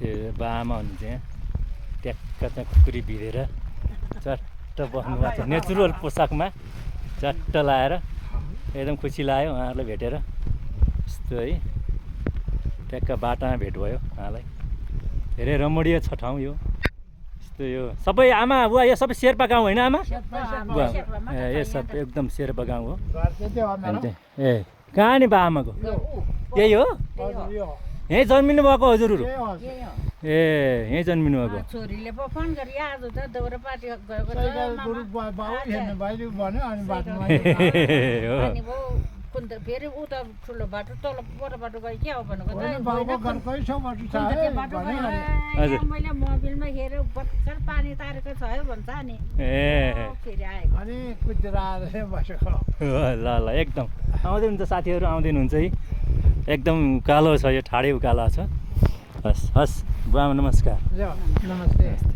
त्यो बाआमा हुनुहुन्छ यहाँ ट्याक्क चाहिँ खुकुरी भिरेर चट्ट बस्नु भएको छ नेचुरल पोसाकमा चट्ट लाएर एकदम खुसी लाग्यो उहाँहरूलाई भेटेर यस्तो है ट्याक्क बाटामा भेट भयो उहाँलाई धेरै रमणीय छ ठाउँ यो यस्तो यो सबै आमा बुवा यो सबै शेर्पा गाउँ होइन आमा बुवा ए सब एकदम शेर्पा गाउँ हो ए कहाँ नि बा आमाको यही हो यहीँ जन्मिनु भएको हजुरहरू ए यहीँ जन्मिनु भएको छोरीले पो फोन गरी आज त दौरा पार्टी गएको हो फेरि ऊ त ठुलो बाटो तल बडो बाटो गयो क्या हो भनेको मैले मोबिलमा हेरेँ भर्खर पानी तारेको छ है भन्छ नि ए फेरि आएको ल ल एकदम आउँदै हुन्छ साथीहरू आउँदै हुनुहुन्छ है एकदम उकालो छ यो ठाडै उकालो छ हस् हस् बुवा नमस्कार नमस्ते